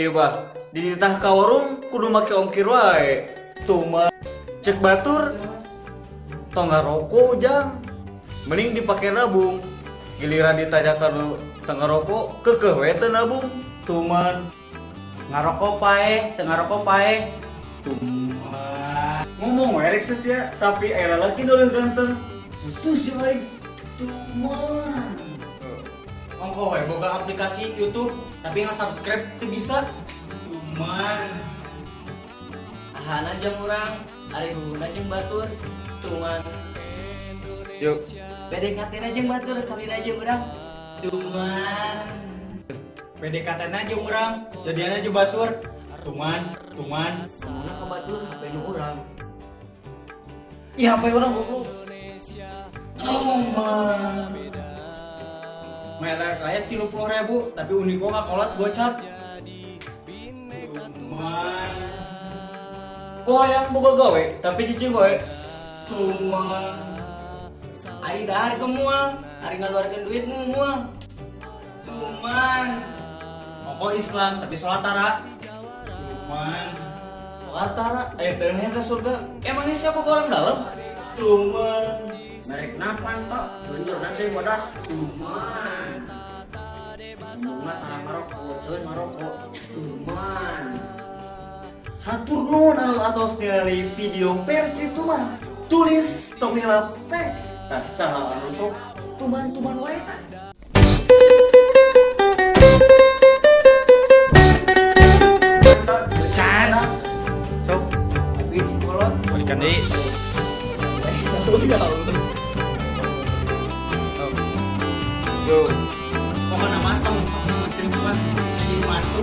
Ieu bah, dititah ka warung kudu make ongkir wae. Tuman. Cek batur tong ngaroko jang. Mending dipake nabung. Giliran ditanya kanu teu ngaroko, keukeuh we teu nabung. Tuman. Ngarokok paeh, teu ngarokok paeh. Tuman. Ngomong we rek setia, tapi aya lalaki nu leuwih ganteng. Putus si aing. Tuman. Ongkoh we boga aplikasi YouTube tapi nge-subscribe teu bisa. Tuman. Ahana jeung urang, ari hubungan jeung batur. Tuman. Yuk. PDKT na jeung batur, kawin jeung urang. Tuman. PDKT na jeung urang, jadian jeung batur. Tuman, tuman. Ngomongna ka batur HP nu urang. Ih, HP urang goblok. Tuman. Merek LKS 30.000, tapi Uniqlo ngakolot gocap. Tuman. Kok hayang boga gawe, tapi cicing wae. Tuman. Ari dahar ke moal, ari ngaluarkeun duit moal. Tuman. Ongkoh Islam tapi sholat tara. Tuman. Latara, aya teu ka surga. Emangnya siapa orang dalam? Tuman. Merek napan tok, tunjukkan saya bodas. Tuman. Ngomongna tara ngarokok, teu ngarokok. Tuman. Hatur nuhun anu atos ningali video versi Tuman. Tulis tong hilap teh. Nah, saha anu sok tuman-tuman wae tah. Can. Sok. Tapi kolot. Balikan deui. Ya Allah. Sok. Yo. Pokokna mah tong sok nyebutkeun tuman bisa jadi mantu.